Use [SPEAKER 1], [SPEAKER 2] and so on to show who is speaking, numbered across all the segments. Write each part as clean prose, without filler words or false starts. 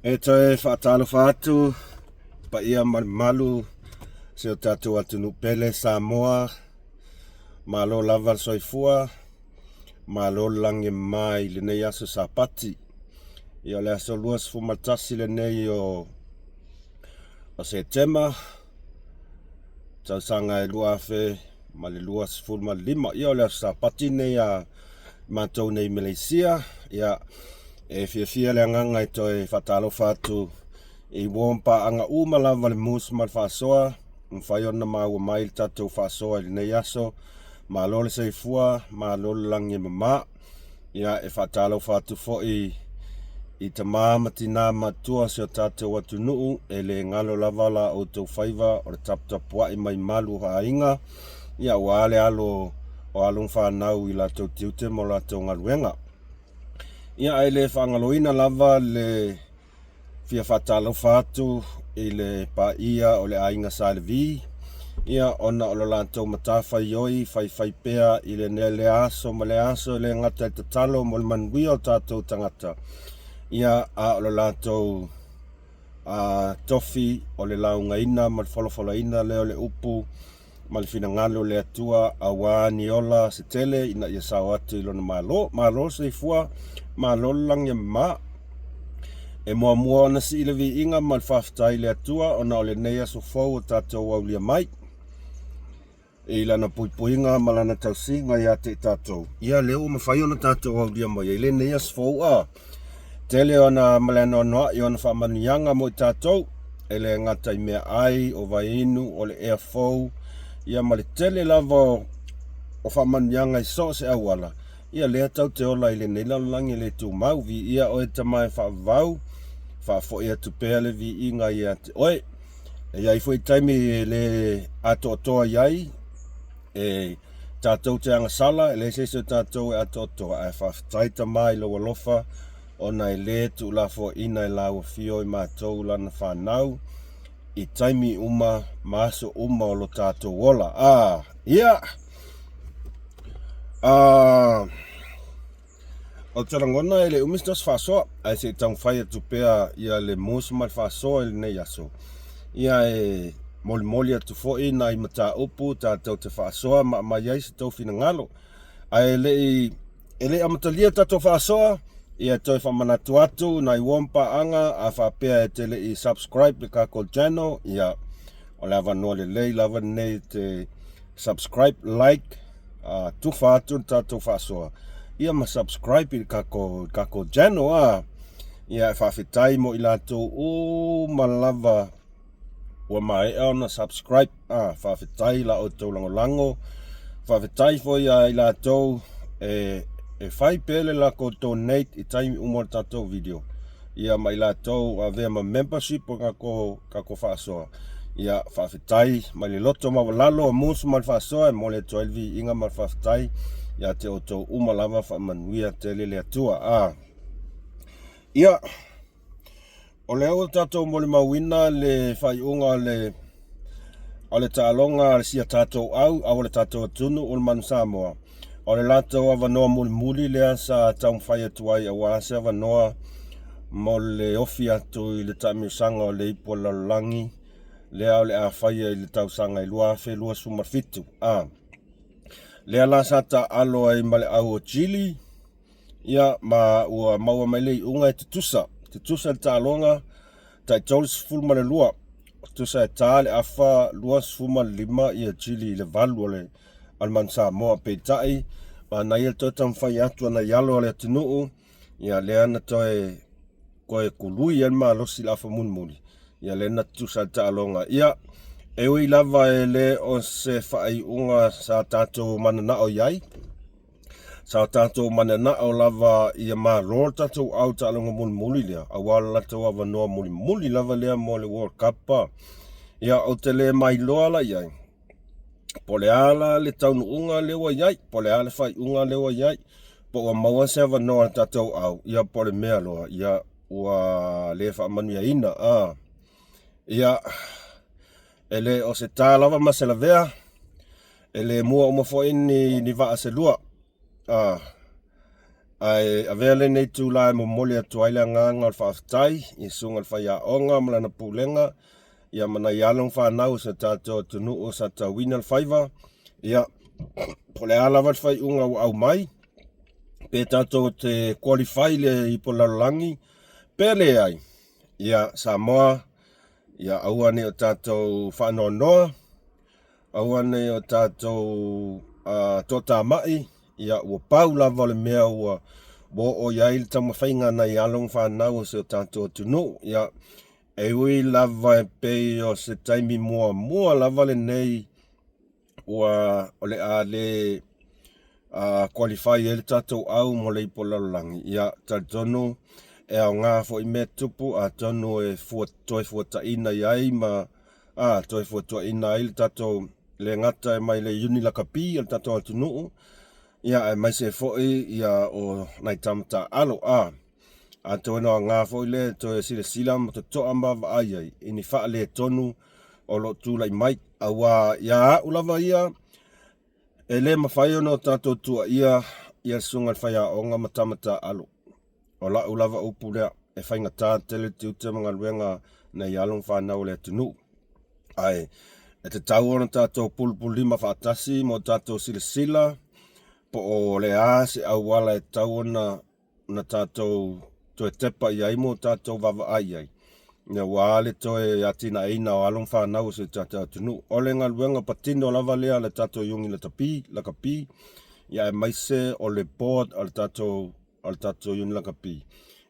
[SPEAKER 1] E toe faatalofa atu paia ma le mamalu si o tatou atunuu pele Samoa. Malo lava le soifua, malo le lagi e mama i lenei aso Sapati. Ia o le aso 21 lenei o Setema tausaga e 2025. Ia o le aso Sapati lenei a matou nei i Maleisia. Ia e fiafia le agaga e toe faatalofa atu i uo ma paaga uma lava le mus ma le faasoa, mafai ona maua mai le tatou faasoa i lenei aso. Malo le soifua, malo le lagi e mama. Ia e faatalofa atu foi i tama ma tina matutua o si o tatou atunuu, e le galo lava la outou faiva o le taputapuai mai malu o aiga, ia aua le alo o alo ma fanau i latou tiute ma latou galuega. Ia ae le faagaloina lava le fia faatalofa atu i le paia o le aiga Sa Levi, ia ona o le latou matafaioi faifai pea i lenei lea aso ma lea aso, e le gata i tatalo mo le manuia o tatou tagata, ia a o le latou tofi o le laugaina ma le folafolaina lea o le upu ma le finagalo o le Atua aua ni ola se tele ina ia sao atu i lona Malo. Malo le soifua, malo le lagi e mama. E muamua ona sii le viiga ma le faafetai i le Atua ona o lenei aso fou o tatou aulia mai i lana puipuiga ma lana tausiga ia te i tatou. Ia lea ua mafai ona tatou aulia mai ai lenei aso fou a. Tele ona ma le anoanoai ona faamanuiaga mo i tatou, e le gata i meaai, o vaiinu, o le ea fou, ia ma le tele lava o faamanuiaga i so o se auala, ia lea tatou te ola i lenei lalolagi e le tumau. Viia oe Tama e faavavau, faafoi atu pea le viiga ia te oe. E i ai foi taimi e le atoatoa i ai, e tatou te agasala, e leai se isi o tatou e atoatoa, ae faafetai Tama i lou alofa, ona e le tuulafoaiina e lauafio i matou lana fanau i taimi uma ma aso uma o lo tatou ola. Ia! Ou te lagona e le umi se tosi faasoa, ae se i taumafai atu pea ia le mus ma le faasoa i lenei aso. Ia e molimoli atu foi nai mataupu tatou te faasoa ma aumai ai se tou finagalo. Ae le i amatalia tatou faasoa, ia toe faamanatu atu nai uo ma paaga, a faapea e te le i subscribe le tatou channel, ia o le avanoa lelei lava lenei te subscribe, like, tufa atu le tatou faasoa, ia ma subscribe i le tatou channel a. Ia e faafetai mo i latou uma lava ua maea ona subscribe a. Faafetai la outou lagolago, faafetai foi ia i latou e fai pea le latou donate i taimi uma o le tatou video, ia ma i latou avea ma membership o tatou faasoa. Ia faafetai mai le loto maualalo o musu ma le faasoa e momoli atu ai le viiga ma le faafetai ia te outou uma lava. Faamanuia tele le Atua a. Ia o lea ua tatou molimauina le faaiuga o le taaloga a si a tatou au o le tatou atunuu o le Manu Samoa. O le latou avanoa mulimuli lea sa taumafai atu ai aua se avanoa mo le ofi atu i le taamilosaga o le ipu o le lalolagi lea o le a faia i le tausaga e 2027. A lea la sa taaalo ai ma le au o Chile, ia ma ua maua mai le iuga e tutusa, tutusa le taaloga tai 32, tutusa e ta le afa 25 ia Chile i le 8 o le Manu Samoa. Peitai, manaia le toe taumafai atu a nai alo o le atunuu, ia lea na toe kului ai le malosi i le afa mulimuli, ia lea na tutusa le taaloga. Ia, e ui lava e le o se faaiuga sa tatou mananao i ai, sa tatou mananao lava ia malo le tatou au taaloga mulimuli lea, aua o le latou avanoa mulimuli lava lea mo le World Cup. Ia, ou te le mailoa la i ai, po o le a la le taunuuga lea ua i ai, po o le a le faaiuga lea ua i ai, po ua maua se avanoa a le tatou au, ia po o le mea loa, ia ua le faamanuiaina. Ia, e le o se ta lava ma se lavea, e le mua uma foi ni vaa se lua. Ae avea lenei itula e momoli atu ai le agaga o le faafetai i Susuga i le Faiaoga ma lana Pulega, ia ma nai alo ma fanau o si o tatou atunuu sa tauina le faiva. Ia, po o le a lava le faaiuga ua aumai, pe tatou te qualify i le Ipu o le Lalolagi pe leai, ia Samoa, ia aua ne i o tatou faanoanoa, aua ne i o tatou toatamai, ia ua pau lava o le mea ua oo i ai le taumafaiga a nai alo ma fanau o si o tatou atunuu. Ia, e ui lava e pei o se taimi muamua lava lenei ua o le a le qualify ai le tatou au mo le Ipu o le Lalolagi, ia talitonu e aoga foi mea tupu atonu e fua, toe fuataina i ai ma toe fuatuaina ai le tatou le gata mai le Iuni Lakapi o le tatou atunuu, ia aemaise foi ia o nai tama taaalo. Atonu aoga foi lea e toe silasila ma totoa ma vaavaai ai i ni faaletonu o lo o tulai mai. Aua ia au lava ia, e le mafai ona o tatou tuuaia ia le susuga i le faiaoga ma tama taaalo. O lau lava upu lea, e faigata tele le tiute ma galuega a nai alo ma fanau a le atunuu. Ae e tatau ona tatou pulupululima faatasi ma o tatou silasila po o le a se auala e tatau ona na tatou toe tepa i ai ma o tatou vaavaai i ai, aua le toe atinaeina o alo ma fanau o si o tatou atunuu. O le galuega patino lava lea a le tatou Iuni Lakapi, Lakapi, ia aemaise o le board a le tatou Iuni Lakapi,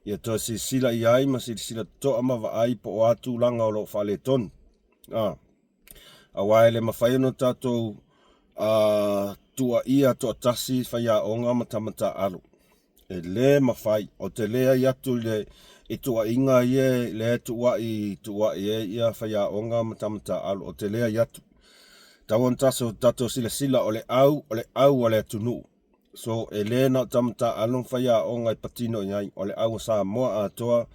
[SPEAKER 1] ia toe silasila i ai ma silasila totoa ma vaai po o a tulaga o lo o faaletonu. Aua e le mafai ona tatou tuuaia toatasi faiaoga ma tama taaalo. E le mafai. Ou te leai atu i le i tuuaiga ia lea e tuuai tuuai ai ia faiaoga ma tama taaalo. Ou te leai atu. Tau ona tatou silasila o le au, o le au a le atunuu. So, e le na o tama taaalo ma faiaoga e patino i ai, o le au a Samoa atoa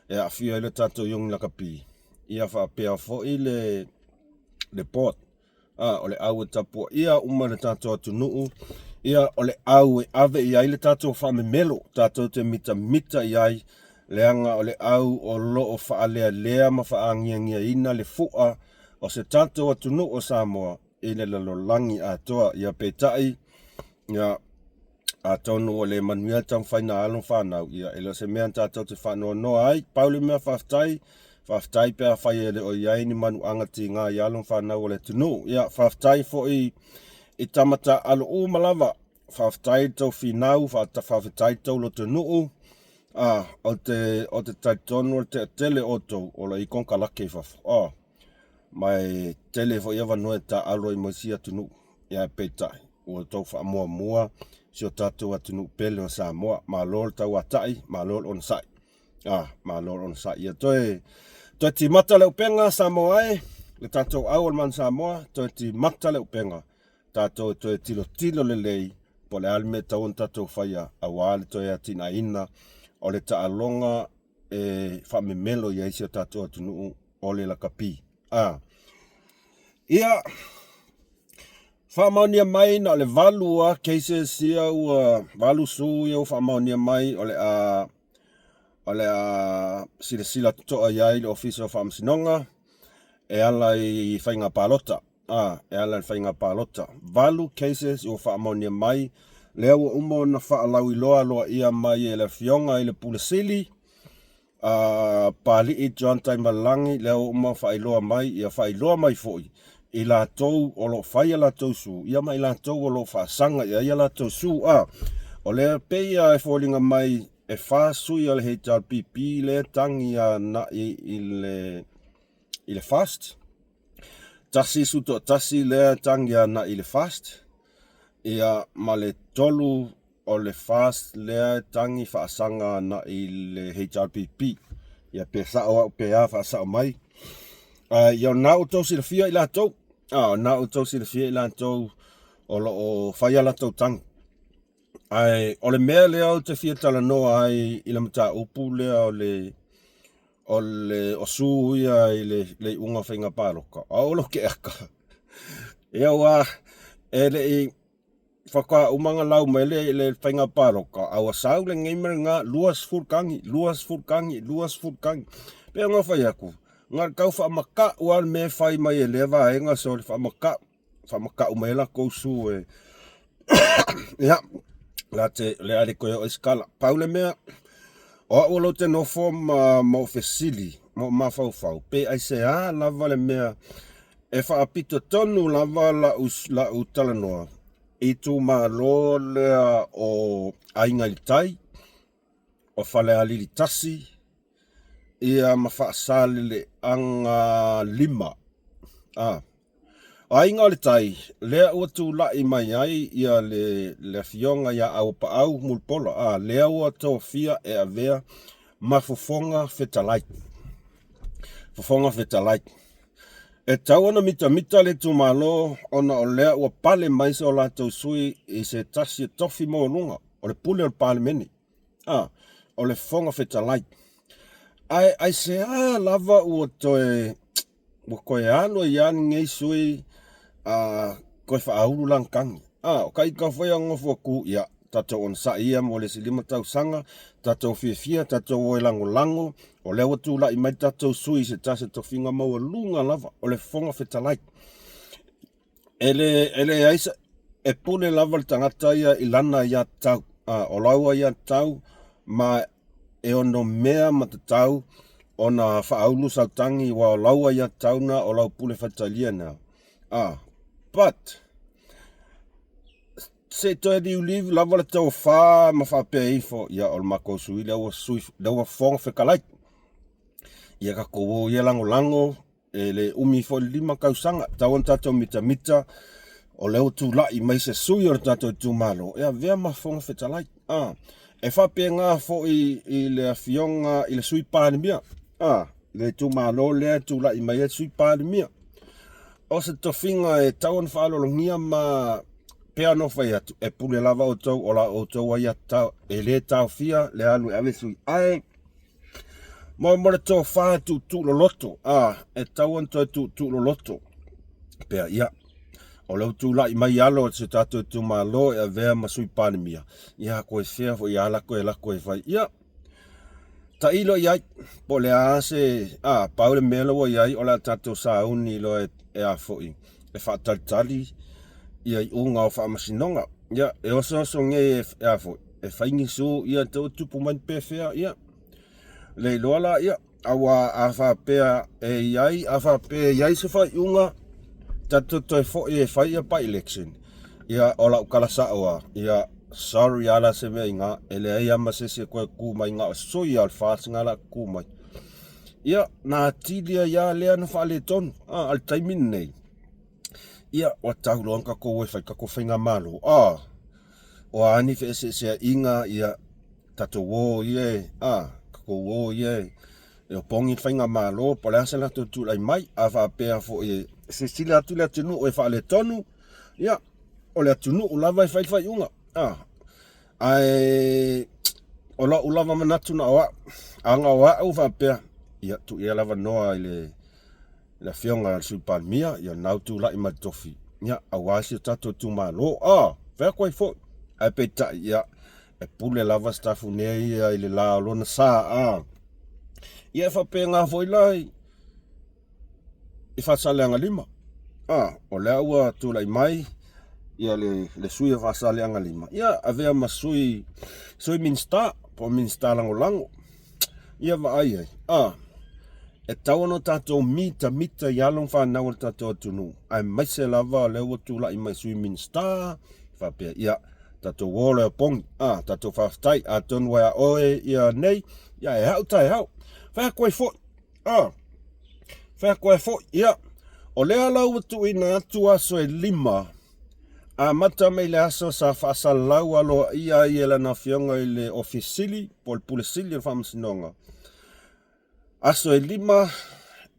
[SPEAKER 1] e aafia ai le tatou Iuni Lakapi. Ia faapea foi le le board. O le au e tapuaia uma le tatou atunuu, ia o le au e ave i ai le tatou faamemelo, tatou te mitamita i ai, leaga o le au o lo o faalealea ma faagiagiaina le fua o se tatou atunuu o Samoa i le lalolagi atoa. Ia peitai, ia, atonu ua le manuia le taumafaiga a alo ma fanau, ia e le o se mea tatou te faanoanoa ai. Pau le mea faafetai, faafetai pe afai e le o i ai ni manuaga tiga i alo ma fanau o le atunuu. Ia, faafetai foi i tama taaalo uma lava, faafetai i le tou finau, faafetai i le tou lotonuu. Ou te talitonu o le toatele o outou o lo o i ai konekarate i fafo. Ma e tele foi avanoa e taaalo ai ma isi atunuu. Ae peitai, ua outou faamuamua si o tatou atunuu pele o Samoa. Malo le tauatai, malo le onosai. Malo le onosai. Ia toe, toe timata le upega Samoa e, le tatou au o le Manu Samoa, toe timata le upega. Tatou toe tilotilo lelei po o le a le mea e tatau ona tatou faia aua le toe atinaeina o le taaloga e faamemelo i ai si o tatou atunuu o le lakapi. Ia, faamaonia mai na o le 8 lava cases ia ua 8 sue ia ua faamaonia mai o le a o le a silasila totoa i ai le Ofisa o Faamasinoga e ala i faiga palota. E ala i le faiga palota. 8 cases ua faamaonia mai, lea ua uma ona faalauiloa aloaia mai e le Afioga i le Pule Sili, a Papalii John Taimalelagi, lea ua uma ona faailoa mai, ia faailoa mai foi i latou o lo o fai a latou sue, ia ma i latou o lo o faasaga i ai a latou sue. O lea pei lava e foliga mai e 4 sui a le HRPP lea e tagi agai i le FAST. Tasi su toatasi lea e tagi agai i le FAST, ia ma le 3 o le FAST lea e tagi faasaga agai i le HRPP. Ia pe sao au pe a faasao mai. Ia o lena ua outou silafia i latou, o lena ua outou silafia i latou o lo o fai a latou tagi. Ae o le mea lea ou te fia talanoa ai i le mataupu lea o le o le o sue ia i le le iuga o faiga palota, o au lou keaka. Ia aua e le i. Faatoa uma ona lau mai le, le faiga palota, a ua sau lenei ma lena, 20 tagi, 20 tagi, 20 tagi. Pei ona fai atu, na o le tau faamata'u lava le mea e fai mai e lea vaega, so le faamata'u, faamata'u mai ai latou su e ia, la te, le a le toe oo i se tala. Pau le mea, o au o lou te nofo ma, ma ou fesili, ma ou mafaufau, pe aisea lava le mea E faapito tonu lava lau, lau talanoa i itumalo lea o Aiga i le Tai, o Falealili 1, ia ma Faasaleleaga 5. A. O Aiga o le Tai, lea ua tulai mai ai ia le, le afioga ia Auapaau Mulipola, a, lea ua tofia e avea ma Fofoga Fetalai. Fofoga Fetalai. E tau ona mitamita le itumalo ona o lea ua pale mai so latou sui i se tasi e tofi maualuga o le pule o le Palemene, a, o le Fofoga Fetalai. Ae aisea lava ua toe ua toe alu ai lava lenei sui a toe faaulu lana tagi? A, o taita foi a nofo atu, ia, tatou onosai ia mo le isi 5 tausaga, tatou fiafia, tatou o e lagolago, o lea ua tulai mai le tatou sui i se tasi o tofiga maualuga lava, o le Fofoga Fetalai. E le, e leai se, e pule lava le tagata ia i lana aiatatau. A, o lau aiatatau ma e ono mea ma tatau ona faaulu sau tagi, aua o lau aiatatau na, o lau pule faitalia na. A, but, se i toe liuliu lava le tofa ma faapea ifo, ia o le matou sui lea ua sui, lea ua Fofoga Fetalai. Ia tatou o ia lagolago, e le umi foi le 5 tausaga, tau ona tatou mitamita, o lea ua tulai mai se sui o le tatou itumalo e avea ma Fofoga Fetalai. A, e faapena foi i le afioga i le Sui Palemia, a, le itumalo lea e tulai mai ai le Sui Palemia. O se tofiga e tau ona faaaloalogia ma pei ona fai atu, e pule lava outou, o la outou aiatatau, e le taofia le alu e ave sui. Ae mo mo le tofa e tuutuu loloto, a, e tau ona toe tuutuu loloto. Pea ia, o lea ua tulai mai alo o se tatou itumalo e avea ma Sui Palemia, ia koe fea foi a lako e lako e fai. Ia, tailo i ai, po o le a se, a, pau le mea la ua i ai, o le a tatou sauni loa e, e a foi, e faatalitali ia iuga o faamasinoga. Ia, e osooso nei e, e a foi, e fai ni su, ia, te ua tupu mai ni pefea, ia, le iloa la, ia, aua a faapea e i ai, a faapea e i ai se faaiuga, tatou toe foi e fai ia by-election, ia, o lau tala sao lava, ia, sorry lava la se mea i ina, e leai lava ma se isi e toe tu mai na o sui lava o le FAST na o le a tu mai. Ia, na atili ai lava lea na faaletonu, a, a le taimi lenei, ia, ua tau loa ona tatou o e fai tatou faigamalo, a, o a ni feeseeseaiga, ia, tatou o ia e, a, tatou o ia e, e opogi le faigamalo, po o le a se latou tulai mai, a faapea foi e silasila atu le atunuu e faaletonu, ia, o le atunuu lava e fai le faaiuga, a, ae o lou lava manatu na o au, ana o au faapea, ia, tuu ia le avanoa i le le afioga i le Sui Palemia, ia lena ua tulai mai le tofi, ia, aua si o tatou itumalo, a, fai atu ai foi, ae peitai, ia, e pule lava Sitafune ia i le la o lona sa, a. Ia e faapena foi la i, i Faasaleleaga 5, a, o lea ua tulai mai ia le, le sui o Faasaleleaga 5, ia avea ma sui, sui Minisita, po o Minisita Lagolago, ia vaai ai, a, e tatau ona tatou mitamita i alo ma fanau a le tatou atunuu, aemaise lava o lea ua tulai mai sui Minisita, faapea, ia, tatou o lea opogi, a, tatou faafetai, atonu ua ia oe ia nei, ia e au taeao. Fai atu ai foi, a, fai atu ai foi, ia, o lea la ua tuuina atu aso e 5, amata mai le aso sa faasalalau aloaia ai e lana afioga i le Ofisa Sili po o le Pule Sili o le Faamasinoga, aso e 5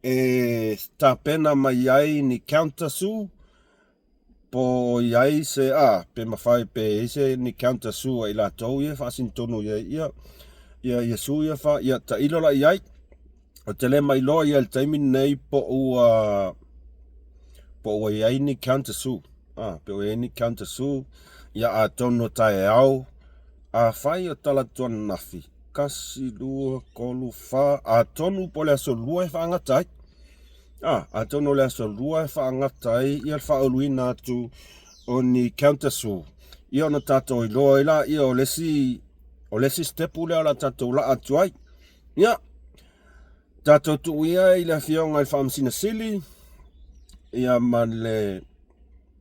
[SPEAKER 1] e tapena mai ai ni counter sue po o i ai se a pe mafai pe i ai se ni counter sue a i latou ia e faasinotonu i ai ia ia ia sue ia fa ia tailo la i ai. Ou te le mailoa ia i le taimi lenei po ua po ua i ai ni counter sue. Ah, pe ua i ai ni counter sue. Ia atonu o taeao, afai o talaatu ananafi, 1, 2, 3, 4, atonu po o le aso 2 e faagata ai. A, atonu o le aso 2 e faagata ai ia le faauluina atu o ni counter sue. Ia ona tatou iloa ai laia o le isi, o le isi stepu lea o le a tatou laa atu ai. Ia, tatou tuu ia i le Afioga i le Faamasino Sili, ia ma le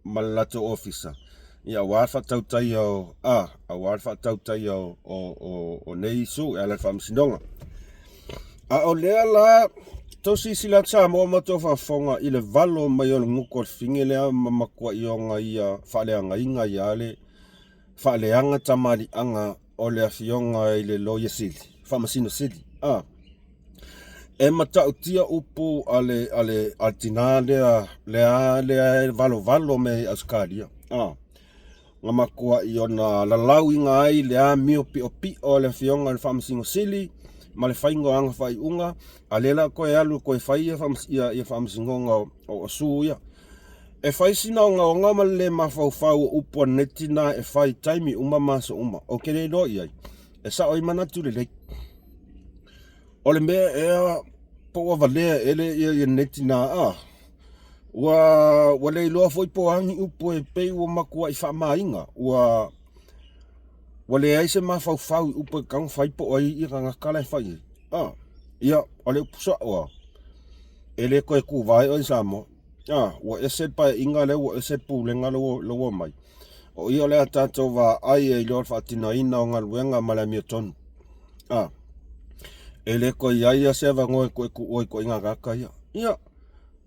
[SPEAKER 1] ma le latou ofisa, ia aua le faatautaia o, a, aua le faatautaia o, o, o, o nei isu e ala i le faamasinoga. A o lea la, tou silasila atu Samoa ma tou faafofoga i le valo mai o le gutu o le fine lea ma matuai ona ia faaleagaina ia le faaleaga tamaliiaga o le afioga i le Loia Sili, Faamasino Sili, a. E matautia upu a le, a le, a le tinā lea, lea, lea e valovalo mai i Ausetalia, a. Na matuai ona lalauina ai le amio piopio a le afioga i le Faamasino Sili ma le faiga o ana faaiuga, a lea la toe alu e toe fai ia, ia, ia faamasinoga o, o sue ia. E fai sina ogaoga ma le lē mafaufau o upu a lenei tina e fai i taimi uma ma aso uma. Ou te le iloa i ai, e sao ai manatu lelei. O le mea ea po ua valea ea le ia ia lenei tina a? Ua, ua le iloa foi po o a ni upu e pei ua matuai faamaina. Ua, ua leai se mafaufau i upu e tatau ona fai po o ai ia tagata la e fai ai. A, ia, o le upu sao lava, e le toe tuvae oe i Samoa. A, ua ese le paeaiga lea ua ese le pulega lea ua omai. O i o le a tatou vaai e iloa le faatinoina o galuega ma le amiotonu. A, e le toe i ai lava se avanoa e toe tuua i ituaiga tagata ia. Ia,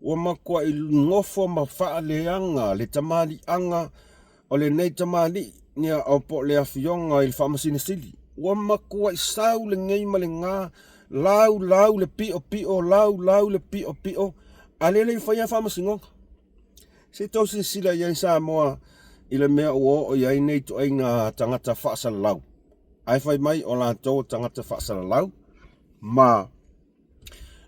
[SPEAKER 1] ua matuai nofo ma faaleaga le tamaliiaga o lenei tamalii, ia, o po o le afioga i le Faamasino Sili. Ua matuai sau lenei ma lena, laulau le piopio, laulau le piopio, a lea e le i faia faamasinoga. Se i tou silasila i ai Samoa i le mea ua oo i ai nei ituaiga tagata faasalalau. Ae fai mai o latou o tagata faasalalau ma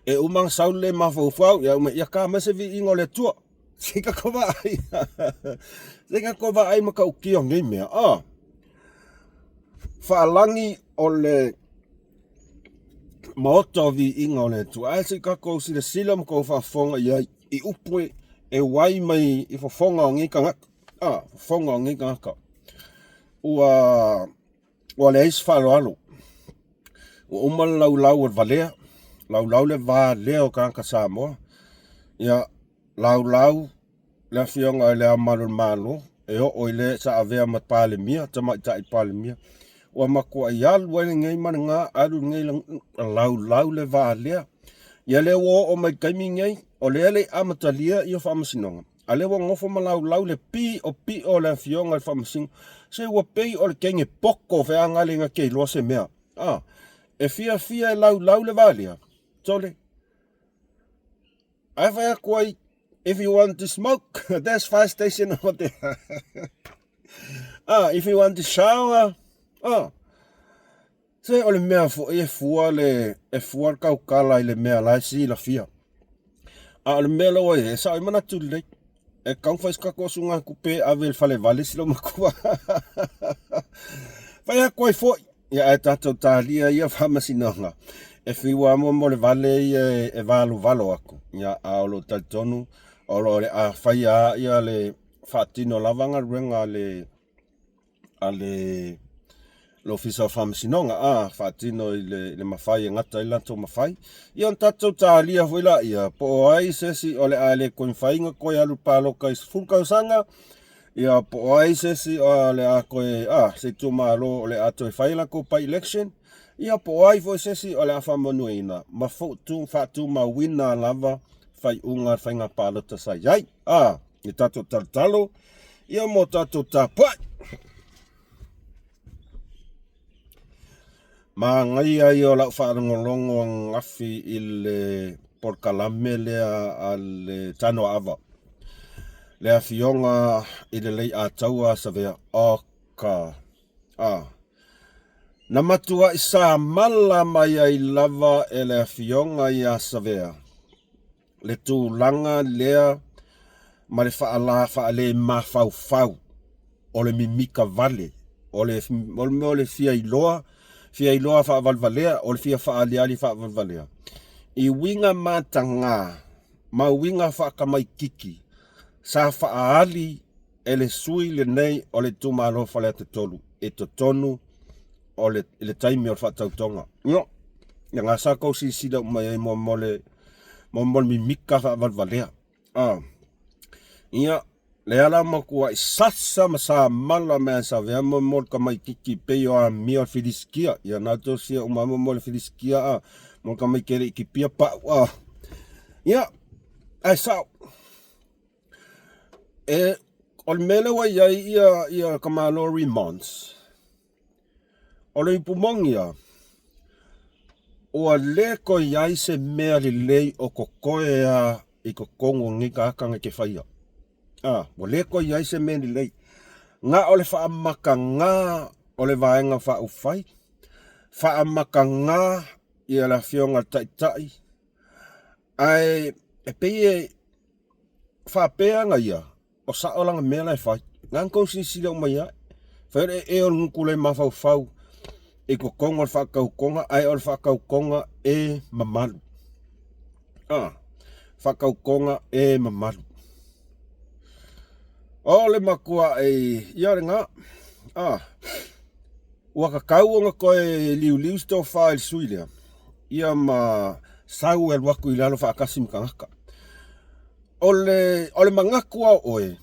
[SPEAKER 1] e uma ona sau le mafaufau ia uma ia ta mai se viiga o le Atua. Se i tatou vaai. Se i tatou vaai matautia o nei mea. Ah. Faalagi o le maota o viiga o le Atua. Ae se i tatou silasila ma tou faafofoga i ai i upu e uai mai i fofoga o nei tagata. Ah, fofoga o nei tagata. Ua ua leai se faaaloalo. Ua uma le laulau o le valea, laulau le valea o tagata Samoa. Ia, laulau le afioga i le Ao Mamalu o le Malo, e oo i le sa avea ma Palemia, Tamaitai Palemia. Ua matuai alu ai lenei ma lena, alu lenei, laulau le valea. Ia lea ua oo mai i le taimi lenei, o lea e le i amatalia ia faamasinoga, a lea ua nofo ma laulau le piopio o le afioga i le Faamasino. Se ua pei o le teine poto feagali na te iloa se mea. A, e fiafia e laulau le valea, sole. Ae fai atu ai, if you want to smoke, there's fire station over there. Ah, if you want to shower, ah, Se o le mea foi e fua le, e fua le tautala i le mea la e silafia. A o le mea la ua i ai, e sao ai manatu lelei. E tatau ona fai se tatou osugatupe e ave i le falevale si loomatua. Fai atu ai foi, ia ae tatou talia ia faamasinoga. E fiu lava mo mo le vale ia e valovalo atu. Ia, a o lo o talitonu, o lo o le a faia lava ia le faatino lava galuega a le a le le Ofisa o Faamasinoga, a faatino i le, le mafai e gata ai le latou mafai. Ia ona tatou talia foi laia, po o ai se isi o le a le toe mafai ona toe alu palota i 10 tausaga, ia po o ai se isi o le a toe, a, se itumalo o le a toe fai latou by-election, ia po o ai foi se isi o le a faamanuiaina ma faatumauina lava faaiuga a le faiga palota sa i ai. A, i tatou talotalo, ia mo tatou tapuai. Manaia ia o lau faalogologo ananafi i le polokalame lea a le Tanoaava, le afioga i le Leiataua Savea. Oka! A. Na matuai samala mai ai lava e le afioga ia Savea le tulaga lea ma le faala faalemafaufau. o le mimika vale, o le o le mea o le fia iloa, fia iloa faavalevalea, o le fia faaaliali faavalevalea i uiga mataga ma uiga faatamaititi sa faaali e le sui lenei o le itumalo Faleata 3 i totonu o le, i le taimi o le faatautoga. Ia, lena sa tou silasila uma i ai mo, mo le, mo, mo le mimika faavalevalea. Ah. Ia, lea la matuai sasa ma samala mai savea mo mo le tamaititi pei o amia o le Filisitia. Ia na outou sia uma mo mo le Filisitia a mo le tamaiti e le i tipia pau a. Ia, ae sao. E, o le mea lea ua i ai ia, ia tamalo Remons, o le ipu moni ia, ua le toe i ai se mea lelei o totoe a i totonu o lenei tagata na te faia. A, ua le toe i ai se mea lelei. Na o le faamataga o le Vaega Faaupufai, faamataga ia le Afioga i le Taitai, ae e pei e faapea ana ia, o sao lana mea la e fai. Na ona tou silasila uma i ai. Fai o le ee o le gutu le mafaufau i totonu o le faatautoga, ae o le faatautoga e mamalu. Ah, faatautoga e mamalu. O le matua e ia lena. Ah, ua tatau ona toe liuliu se tofa i le sui lea, ia ma sau e alu atu i lalo faatasi ma tagata. O le, o le manatu lava o oe,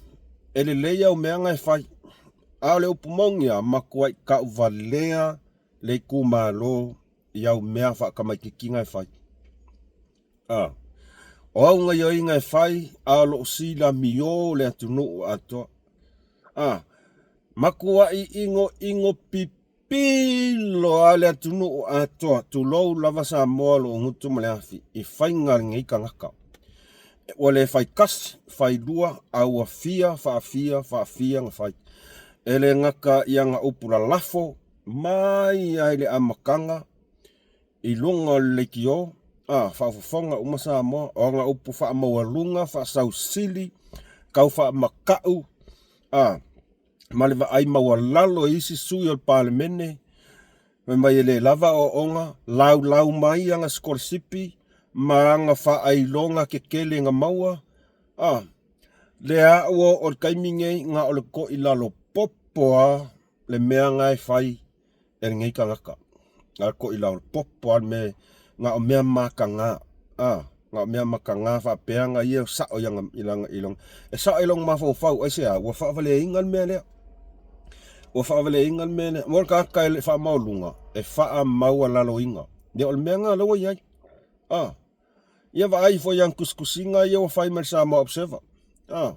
[SPEAKER 1] e lelei au mea na e fai. A o le upu moni lava, matuai tauvalea le itumalo i au mea faatamaitiiti na e fai. A, o au gaioiga e fai, a o loo silamio le atunuu atoa. A, matuai inoino pipilo lava le atunuu atoa, tulou lava Samoa loo gutu ma le afi i faiga a lenei tagata. Ua le fai tasi, fai lua, a ua fia, faafia, faafia na fai. E le gata i ana upu lalafo mai lava i le amataga i luga o le leitio, a, faafofoga uma Samoa, o ana upu faamaualuga, faasausili, tau faamata'u, a, ma le vaai maualalo e isi sui o le Palemene, fai mai e le lava aoaoga, laulau mai ana sikolasipi ma ana faailoga tetele na maua, a, lea ua oo i le taimi nei na o le toilalo popo lava le mea na e fai e lenei tagata. Na o le toilalo popo lava le mea, na o mea mataga, a, na o mea mataga faapea na ia sao i ana, i lana, i lona, e sao i lona mafaufau, aisea? Ua faavaleaina le mea lea. Ua faavaleaina le mea lea. Mo le tagata e le faamaualuga, e faamaualaloina. Ia o le mea lena lea ua i ai. A, ia vaai foi i ana tusitusiga ia ua fai mai le Samoa Observer. A,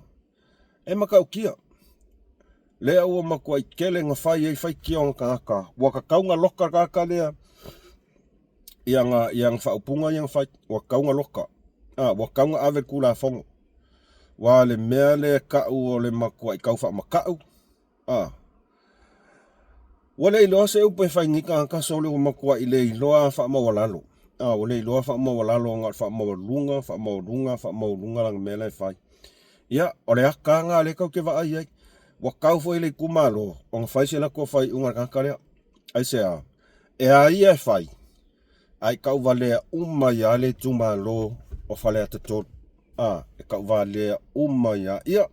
[SPEAKER 1] e matautia. Lea ua matuai tele na fai ai faitioga tagata. Ua tatau na loka le tagata lea i ana, i ana faaupuga ia na fai. Ua tatau na loka. A, ua tatau na ave le Tulafono. Aua o le mea lea e tau o le matuai tau faamata'u. A, ua le iloa se upu e fai nei tagata sole ua matuai le iloa faamaualalo. A, ua le iloa faamaualalo ona o le faamaualuga, faamaualuga, faamaualuga lana mea la e fai. Ia, o le ata lena lea tatou te vaai ai. Ua tau foi le itumalo ona fai se latou faaiuga i le tagata lea. Aisea? E a ia e fai, ae tauvalea uma ai lava le itumalo o Faleata 3. A, e tauvalea uma ai lava. Ia,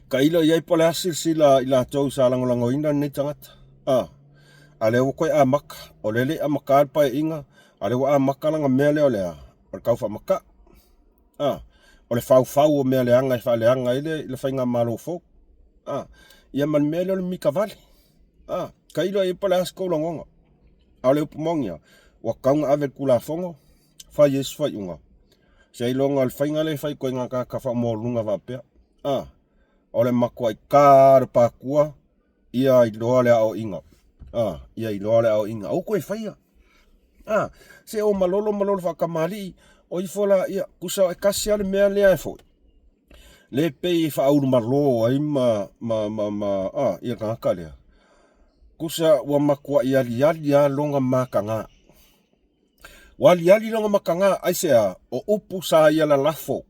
[SPEAKER 1] tailo i ai po o le a se silasila a i latou sa lagolagoina lenei tagata. A, a lea ua toe amata, o lea e le i amata le Paeaiga, a lea ua amata lana mea lea o le a? O le tau faamata'u. A, o le faufau o mea leaga e faaleaga ai le, le faigamalo fou. A, ia ma le mea lea o le mika vale. A, tailo i ai po o le a se tou lagona. A o le upu moni lava, ua tatau ona ave le Tulafono, fai ai se faaiuga. Seiloga o le faiga lea e fai ituaiga tagata faamaualuluga faapea. A, o le matuai ta lava o le patua, ia iloa le aoaiga. A, ia iloa le aoaiga. Aua toe faia. A, se o malolo malolo faatamalii, o ifo la, ia, tusa e tasi lava le mea lea e foi. Le pei e faaulumalo ai ma, ma, ma, ma, a, ia tagata lea. Tusa ua matuai aliali lava lona mataga. Ua aliali lona mataga, aisea? O upu sa ia lalafo.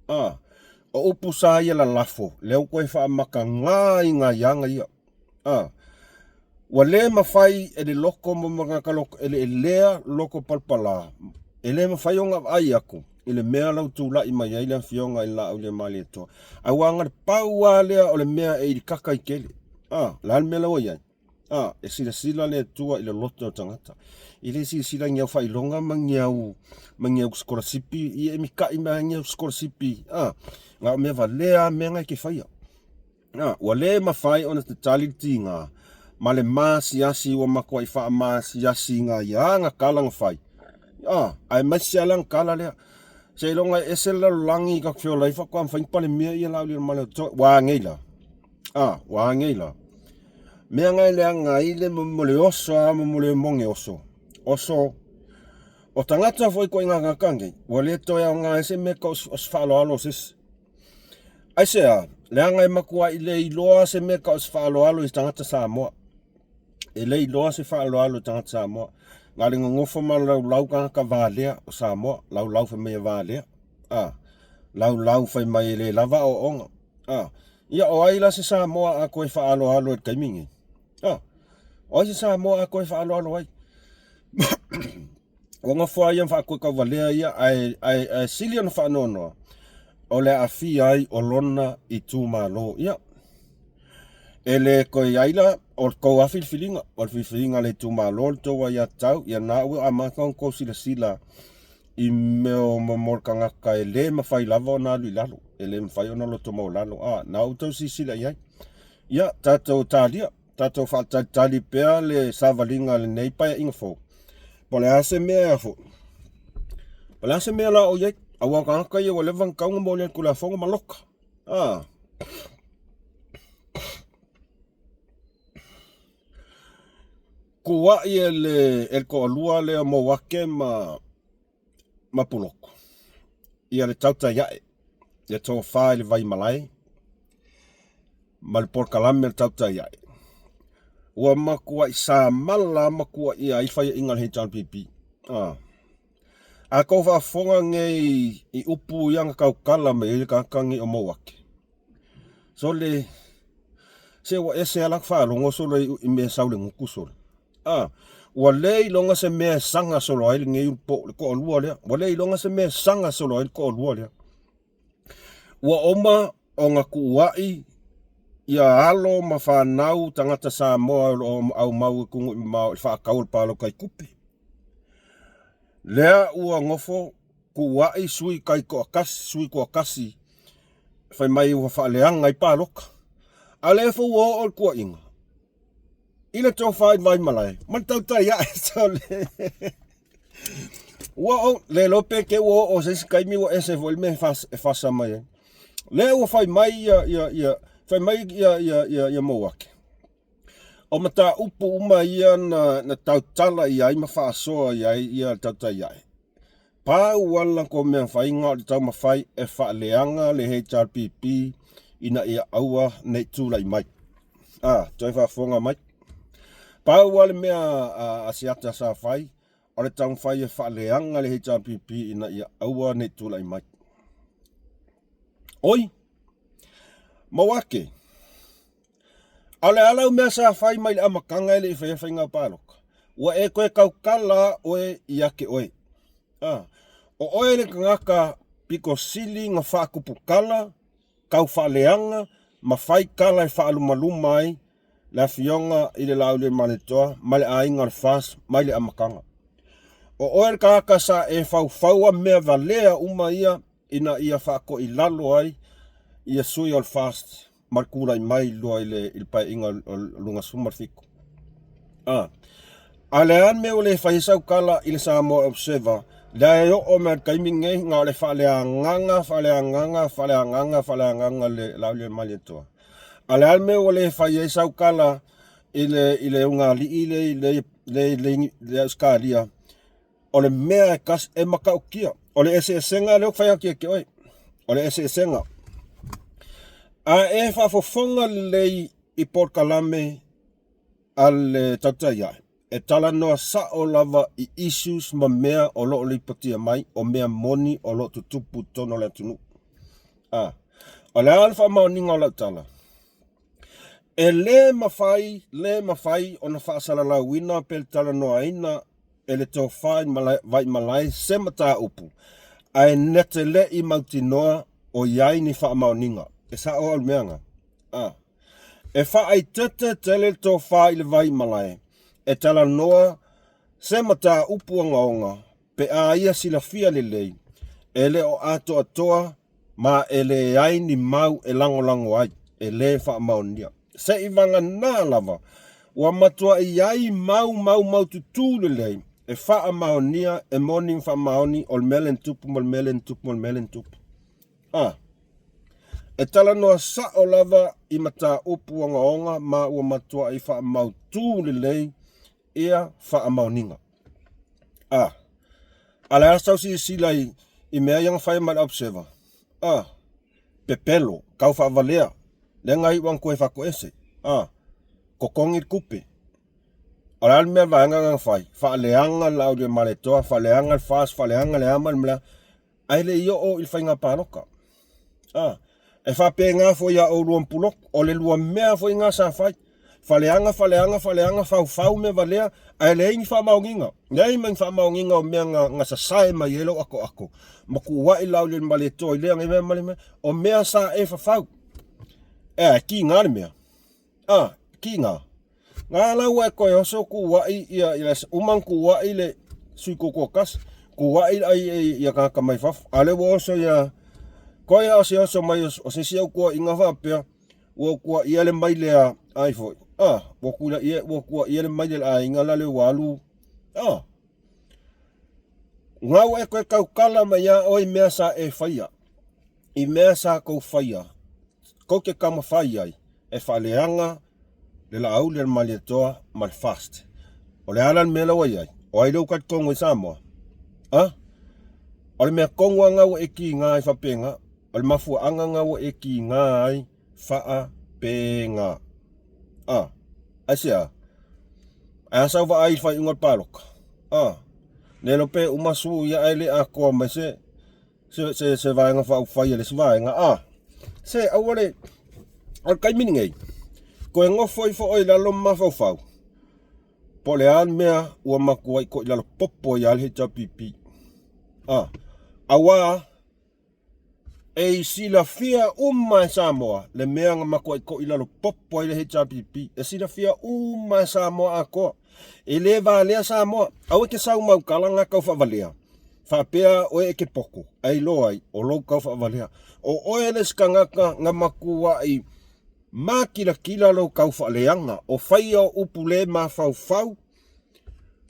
[SPEAKER 1] A. O upu sa ia lalafo, lea ua toe faamakagā i nai aga ia. A, ua le mafai e le loko ma tagata loto eleelea loto palapala, e le mafai ona vaai atu i le mea la ua tulai mai ai le Afioga i le Laaulialemalietoa. Aua na o le pau lava lea o le mea e ilikaka ai tele. A, o le a le mea la ua i ai? A, e silasila le Atua i le loto o le tagata. E le silasila i ni au faailoga ma ni au, ma ni au sikolasipi, ia e mita'i mai lava ni au sikolasipi, a, na o mea valea lava mea na e te faia. A, ua le mafai ona tatali le tiga ma le maasiasi ua matuai faamaasiasi i ana tala na fai. A, aemaise lava lana tala lea, seiloga e ese le lalolagi tatou te feola ai faatoa mafai ona palemia ia Laaulialemalietoa. Ua a nei la? A, ua a nei la? Mea na e leaga ai le mo le oso lava mo le moge oso. Oso o tagata foi ituaiga tagata nei, ua le toe aoga ai se mea tau o se faaaloalo o se isi. Aisea? Leaga e matuai le iloa se mea tau o se faaaloalo i tagata Samoa. E le iloa se faaaloalo i tagata Samoa. Na o le nonofo ma laulau tagata valea o Samoa, laulau fai mai e valea. A, laulau fai mai e le lava aoaoga. A, ia o ai la se Samoa a toe faaaloalo i le taimi lenei? A, o ai se Samoa a toe faaaloalo ai? Ua nofo lava ia ma faatuetauvalea ia, ae, ae, ae sili ona faanoanoa, o le aafia ai o lona itumalo. Ia, e le toe ai la, o le tou lava filifiliga, o le filifiliga a le itumalo le tou aiatatau, ia na ua amata ona tou silasila i mea o mo le tagata e le mafai lava ona alu i lalo, e le mafai ona loto maualalo, a, na ua tou silasila i ai. Ia, tatou talia. Tatou faatalitali pea le savaliga a lenei paeaiga fou. Po o le a se mea e foi. Po o le a se mea la o i ai. Aua o tagata ia ua leva ona tatau ona momoli le Tulafono ma loka. Ah. Kuai e le, e le toalua lea o Mouake ma ma Puloku. Ia le tautai ae, le tofa i le Vaimalae ma le polokalame o le tautai ae. Ua matuai samala matuaia ai faiaina a le HRPP. Ah. A tou faafofoga nei i upu ia na tautala mai ai le tagata nei o Mouake. Sole, se ua ese lava lata faalogo solo i mea sau le gutu solo. A, ua le iloga se mea e saga solo ai lenei po le toalua lea. Ua le iloga se mea e saga solo ai le toalua lea. Ua oma ona tuuai ia alo ma fanau tagata Samoa o lo o aumau i atunuu e mamao i le faatau o le palota i tupe. Lea ua nofo tuuai sui taitoatasi, sui toatasi fai mai ua faaleaga ai palota. A o lea foi ua oo le tuuaiga i le tofa i Vaimalae ma le tautai ae sole. Ua ou le iloa pe te ua oo se isi taimi ua ese foi le mea e fasa mai ai. Lea ua fai mai ia ia ia fai mai ia ia ia ia Mouake. O mataupu uma ia na na tautala i ai ma faasoa i ai ia le tautai ae. Pau lava le latou mea faiga o le taumafai e faaleaga le HRPP ina ia aua ne i tulai mai. A, toe faafofoga mai. Pau lava le mea a Asiata sa fai, o le taumafai e faaleaga le HRPP ina ia aua ne i tulai mai. Oi, Mauake, a o le a lau mea sa fai mai le amataga e le i faia faiga palota? Ua e toe tautala oe ia te oe. A, o oe le tagata pito sili na faatuputala, tau faaleaga ma fai tala e faalumaluma ai le Afioga i le Laaulialemalietoa ma le aiga o le FAST mai le amataga. O oe le tagata sa e faufaua mea valea uma ia ina ia faatoilalo ai ia sui o le FAST ma le tulai mai loa i le paeaiga o le 2017. A, a o le a le mea ua le fai ai sau tala i le Samoa Observer, lea e oo mai i le taimi lenei, na o le faaleagaga, faaleagaga, faaleagaga, faaleagaga le Laaulialemalietoa. A o le a le mea ua le fai ai sau tala i le, i le ulugalii lea i le, le, le Ausetalia, O le mea e tasi e matautia, o le eseesega lea ou te fai atu ia te oe, o le eseesega. A e faafofoga lelei i polokalame a le tautai ae, e talanoa sao lava i issues ma mea o lo o lipotia mai, o mea moni o lo o tutupu i totonu o le atunuu. A. O le a le faamaoniga o lau tala? E lē mafai, lē mafai ona faasalalauina pe le talanoaina e le tofa i Vaimalae se mataupu, ae na te le i mautinoa o i ai ni faamaoniga. E sa'o au i le mea na? A. E faaeteete tele le tofa i le Vaimalae e talanoa se mataupu ogaoga pe a ia silafia lelei, e le o atoatoa ma e leai ni mau e lagolago ai, e lē faamaonia. Seivagana lava, ua matua'i i ai mau maumaututu lelei e faamaonia e moni ma faamaoni o le mea lea na tupu ma le mea lea na tupu ma le mea lea na tupu. A. E talanoa sa'o lava i mataupu ogaoga ma ua matua'i faamautu lelei ia faamaoniga. A. A le a sau silasila i, i mea ia na fai ma le Observer? A. Pepelo, tau faavalea, lea na iu ana toe fatoese. A. Totogi le tupe. O le a le mea vaega na fai? Faaleaga le Laauliamaletoa, faaleaga le FAST, faaleaga le a ma le mea, ae le i oo i le faiga palota. A, e faapena foi ia oulua ma Pulotu, o le lua mea foi lena sa fai. Faaleaga, faaleaga, faaleaga, faufau mea valea, ae leai ni faamaoniga. Leai ma ni faamaoniga o mea na, na sasae mai ai lou atoato, ma tuuai Laauliamaletoa i lea mea ma lea mea. O mea sa e fafau. E a, e tiga le mea. A, tiga. Na la ua e toe oso tuuai ia, ia uma ona tuuai le sui tutoatasi, tuuai ia tagata mai fafo, a o lea ua oso ia, toe lava o se oso mai o se isi au tuuaiga faapea, ua ou tuuaia le maile a ai foi, a, ua tuuaia, ua tuuaia le maile a le aiga lale ua alu, a. Na ua e toe tautala mai lava oe i mea sa e faia, i mea sa tou faia, tou te taumafai ai e faaleaga le Laauli a le Malietoa ma le FAST. O le a la le mea la ua i ai? O ai lea ua talitonu ai Samoa? A? O le mea tonu lava lena ua e tiga ai faapena. O le mafuaaga lena ua e tiga ai faapena. A? Aisea? Ae a sau vaai i le faaiuga o le palota? A? Le iloa pe uma sue ia ae le atoa mai se se, se, se vaega faaupufai a le isi vaega. A, se aua le, o le taimi lenei, toe nofo ifo oe i lalo ma mafaufau, po o le a le mea ua matuai toilalo popo ai lava le HRPP. A, auā, e silafia uma e Samoa le mea na matuai toilalo popo ai le HRPP. E silafia uma e Samoa atoa. E le valea Samoa. Aua e te sau mau tala na tau faavalea. Faapea oe e te poto, ae iloa ai, o lou tau faavalea. O oe le isi tagata na matuai makilatila lou tau faaleaga, o faia o upu le mafaufau,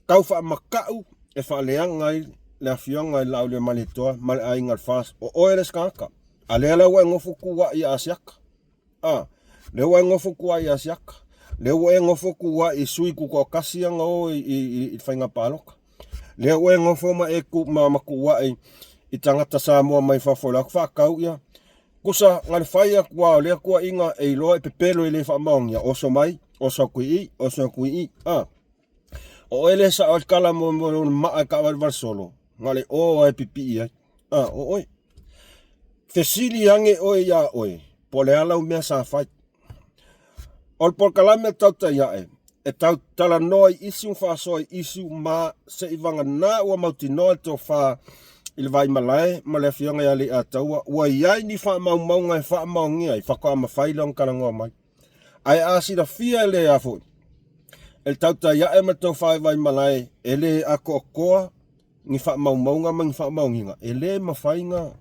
[SPEAKER 1] tau faamata'u e faaleaga ai le afioga i le Laauliamaletoa ma le aiga o le FAST. O oe le isi tagata. A lea la ua e nofo tuua'i ia Asiata. A, lea ua e nofo tuua'i ia Asiata. Lea ua e nofo tuua'i i sui tutoatasi ia na o i, i, i, i le faiga palota. Lea ua e nofo ma e tu, ma, ma tuua'i i tagata Samoa mai fafo i le atu faatau ia. Kusa, na le fai atu lava o lea tuuaiga e iloa e pepelo e le faamaonia, oso mai, oso atu i i, oso atu i i. A, o oe lea e sao ai le tala mo, mo lona maa e taavalevale solo, na o le o lava e pipii ai. A, o oe. Fesili ane oe iā oe, po o le a lau mea sa fai. O le polokalame a Tautai Ae, e tau talanoa i isi ma faasoa i isi ma seivagana ua mautinoa le tofa i le Vaimalae ma le Afioga ia Leiataua ua i ai ni faamaumauga e faamaonia ai, faatoa mafai lea ona talanoa mai. Ae a silafia e le a foi, e le Tautai Ae ma le tofa i Vaimalae e le atoatoa ni faamaumauga ma ni faamaoniga, e le mafai na,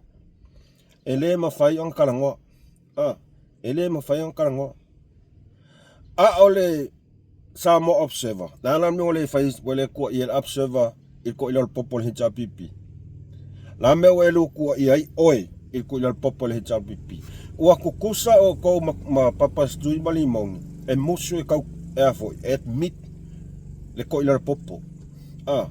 [SPEAKER 1] e le mafai ona talanoa. A, e le mafai ona talanoa. A o le Samoa Observer, le a la le mea ua le fai, ua le tuuaia le Observer i le toilalo popo o le HRPP? Le a mea ua e lua tuuaia ai oe i le toilalo popo o le HRPP? Ua tutusa outou ma, ma Papa Stui ma Limogi e musu e tau, e a foi, e admit le toilalo popo. A,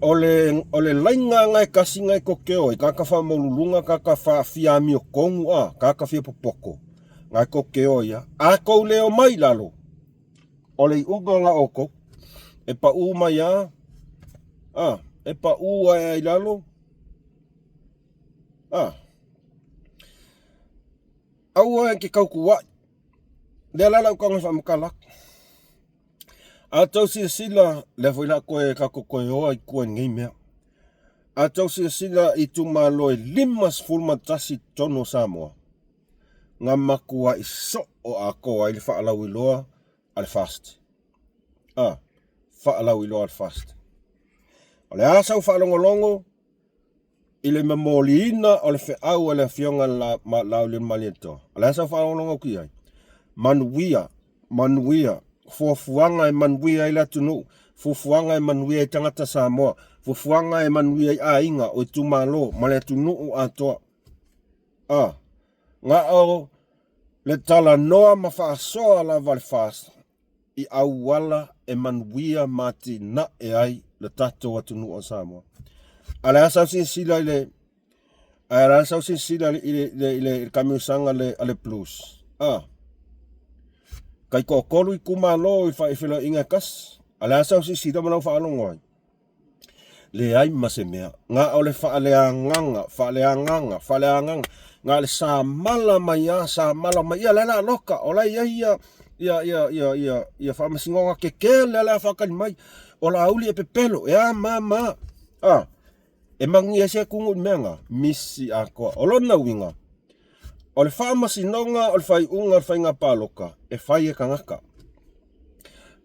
[SPEAKER 1] o le, o le laina lena e tasi na e tokeo ai, tagata faamaululuga, tagata fia amiotonu, a, tagata fia popoto, na e tokeo ai a. A tou le omai i lalo, o le iuga lena o outou. E pau mai a, a, e pau ae ai i lalo, a. Aua e te tautua'i. Lea la lau tago e faamatala atu. A outou silasila, lea foi la toe tatou toe oa i tua i lenei mea. A outou silasila i itumalo e 51 i totonu o Samoa, na matuai soo atoa ai le faalauiloa a le FAST. A, faalauiloa a le FAST. O le a sau faalogologo i le momoliina o le feau a le Afioga Laaulialemalietoa? O le a sau faalogologo atu i ai? Manuia, manuia, fuafuaga e manuia ai le atunuu, fuafuaga e manuia ai tagata Samoa, fuafuaga e manuia ai aiga, o itumalo ma le atunuu atoa. A, na o le talanoa ma faasoa lava a le FAST i auala e manuia ma atinae ai le tatou atunuu o Samoa. A o le a sau silasila i le ae o le a sau silasila i le kamiusaga a le Blues? A. Tai toatolu itumalo i feloaiga e tasi. A o le a sau silasila ma lau faalogo ai? Leai ma se mea. Na o le faaleagaga, faaleagaga, faaleagaga. Na o le samala mai lava, samala mai. Ia, lea la loka, o la e i ai ia, ia, ia, ia, ia, ia faamasinoga tetele a le a faatali mai. O Laauli e pepelo, e a ma ma. A, e manuia ai se atunuu i le mea na? Misi atoa. O lona uiga, o le faamasinoga o le faaiuga o le faiga palota, e fai e tagata.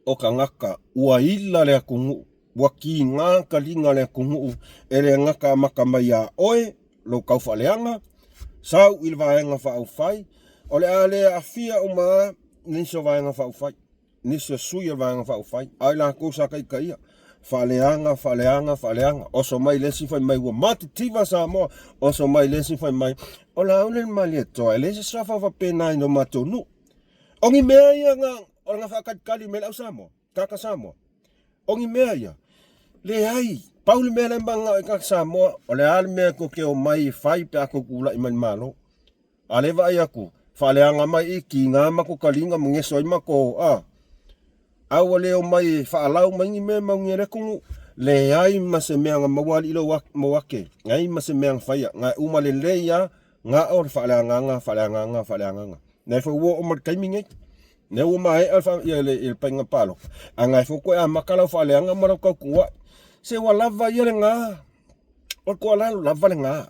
[SPEAKER 1] O tagata ua ila le atunuu. Ua kiga taliga o le atunuu e le gata amata mai iā oe lou taufaaleaga, sau i le Vaega Faaupufai, o le a le aafia uma lava nisi o Vaega Faaupufai, nisi o sui o le Vaega Faaupufai, a o i latou sa taitaia, faaleaga, faaleaga, faaleaga, oso mai le isi fai mai ua matitiva Samoa, oso mai le isi fai mai o Laaulialemalietoa, e leai se suafa faapena i lo matou nuu. O ni mea ia na, o na faatalitali mai le au Samoa? Tagata Samoa. O ni mea ia? Leai. Pau le mea lea e mananao i tagata Samoa, o le a le mea tou te omai e fai pe a tou tulai mai i le Malo. A lea e vaai atu, faaleaga mai i, kiga matou taliga ma geso ai matou, a. A ua le omai e faalau mai ni mea e maunia ai le atunuu. Leai ma se mea na maua alii lou ake, leai ma se mea na faia, na e uma lelei lava, na o le faaleagaga, faaleagaga, faaleagaga. Lea foi ua oo mai i le taimi nei. Lea ua maea le faiga palota, a na e foi toe amata lau faaleaga ma lau tautuuai. Se ua lava ia lena. O le tuualalo, lava lena.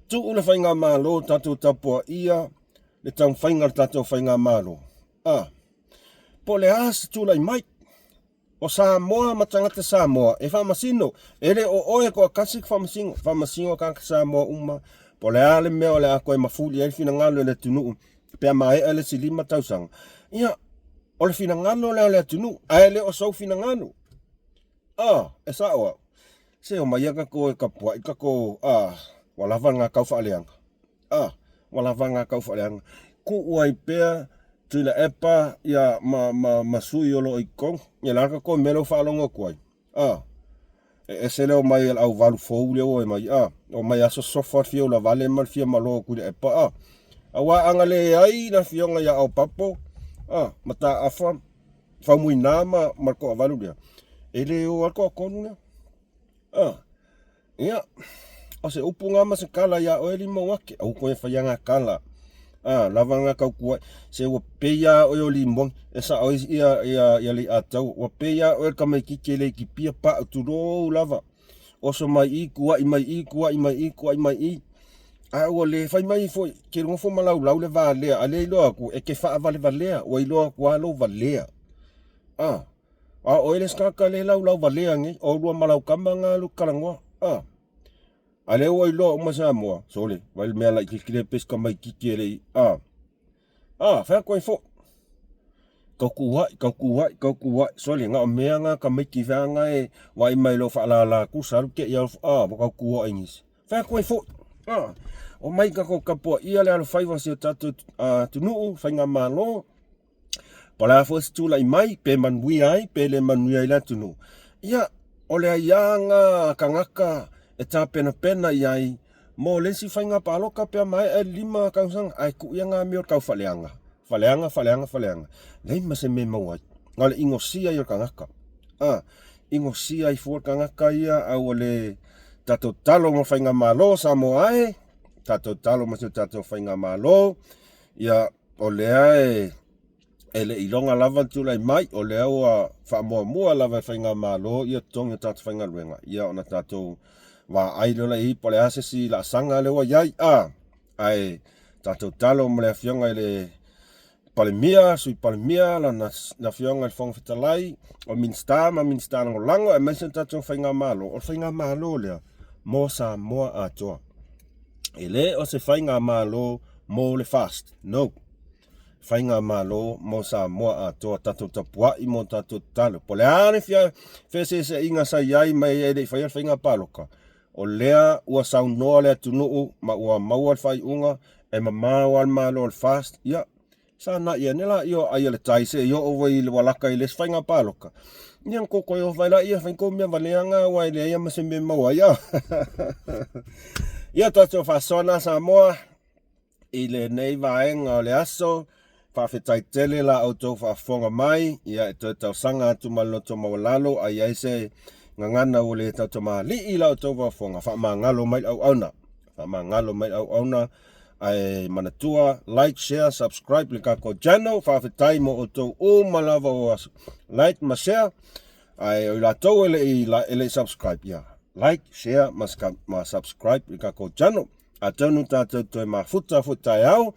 [SPEAKER 1] Tuu le faigamalo tatou tapuaia le taumafaiga o le tatou faigamalo. A, po o le a se tulai mai. O Samoa ma tagata Samoa e faamasino, e le o oe toatasi e faamasino, faamasino tagata Samoa uma, po o le a le mea o le a toe mafuli ai le finagalo i le atunuu pe a maea le isi 5 tausaga. Ia, o le finagalo lea o le atunuu, ae le o sou finagalo. A, e sao au. Se omai ia tatou e tapuai tatou, a, ua lava lena tau faaleaga. A, ua lava lena tau faaleaga. Tuu ai pea Tuilaepa ia ma, ma, ma sui o lo o i totonu. Ia la tatou mea lea ua faalogo atu ai. A, e ese le omai a le auvalu fou lea ua omai, a, omai a sosofa le fia ulavale ma le fia malo o Tuilaepa, a. Aua a na leai le afioga ia Aopapo, a, Mataafa, Faumuina ma, ma le toavalu lea, e le o lava le toatolu lea. A, Ia, o se upu na ma se tala iā oe Limauake, aua toe faia na tala. A, lava na tautua ai. Se ua pei lava oe o Limoni, e sao ai ia, ia, ia Leiataua, ua pei lava oe o le tamaitiiti e le itipia, pau tulou lava. Oso mai i, tuai mai i, tuai mai i, tuai mai i. A ua le fai mai foi, ke nofo ma laulau le valea, a lea iloa atu, e te faavalevalea, ua iloa atu lava lou valea. A, A o oe le isi tagata lea e laulau valea nei, o oulua ma lau tama na alu talanoa. A, a lea ua iloa uma Samoa, sole, vai le mea laitiiti lea pei se tamaitiiti e le i, a, a, fai atu ai foi. Tautuuai, tautuuai, tautuuai, sole, na o mea na tamaiti feaga e vaai mai lou faalala tusa alu te i a, ua tautuuai nisi. Fai atu ai foi, a, omai tatou tapuaia le alofaiva o si o tatou atunuu, faigamalo, Po o le a foi se tulai mai, pe manuia ai, pe le manuia ai le atunuu, ia, o le aia lena a tagata e tapenapena i ai mo le isi faiga palota pe a maea le 5 tausaga, ae tuu ia na amio i le taufaaleaga, faaleaga, faaleaga, faaleaga, leai ma se mea e maua ai. Na o le inosia ia o le tagata. A, inosia ai fua le tagata ia, a ua le tatou tatalo mo faigamalo Samoa e, tatou tatalo mo si o tatou faigamalo. Ia, o lea e e le i iloga lava le tulai mai, o lea ua faamuamua lava e Faigamalo ia totogi o tagata faigaluega, ia ona tatou vaai loa lea i ai po o le a se isi laasaga lea ua i ai, a? Ae tatou tatalo ma le Afioga i le Palemia, Sui Palemia, lana Afioga i le Fofoga Fetalai, o Minisita ma Minisita Lagolago aemaise le tatou Faigamalo, o le Faigamalo lea mo Samoa atoa. E le o se Faigamalo mo le FAST, no. Faigamalo mo Samoa atoa, tatou tapuai mo tatou tatalo. Po o le a le feeseeseaiga sa i ai mai e le i faia le faiga palota, o lea ua saunoa le atunuu ma ua maua le faaiuga e mamao lava le Malo o le FAST, ia, sanai ane laia o ai a le tai se i oo foi i le walaka i le isi faiga palota, ia ona tou toe ofo ai laia e fai tou mea valea na aua e leai lava ma se mea e maua ai. Ia, tatou faasoa na Samoa. I lenei vaega o le aso, faafetai tele la outou faafofoga mai, ia e toe talosaga atu ma le loto maualalo a i ai se gagana ua le tautamalii i la outou faafofoga, faamagalo mai le auauna, faamagalo mai le auauna, ae manatua, like, share, subscribe le tatou channel. Faafetai mo outou uma lava ua like ma share, ae o i latou e le i subscribe, ia like, share ma subscribe le tatou channel. Atonu tatou toe mafuta foi taeao,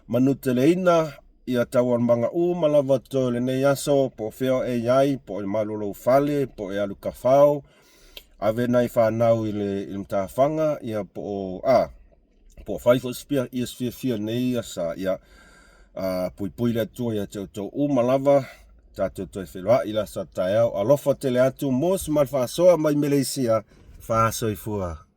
[SPEAKER 1] manuteleina ia taualumaga uma lava totoe o lenei aso, po o fea o e i ai, po o i malu o lou fale, po o e alu tafao, ave nai fanau i le, i le matafaga, ia po o, a, po o fai foi se ia se fiafia i lenei aso, ia, a, puipui le Atua ia te outou uma lava, tatou toe feiloai i le aso a taeao. Alofa tele atu, Mos ma le faasoa mai Meleisia, faasoifua.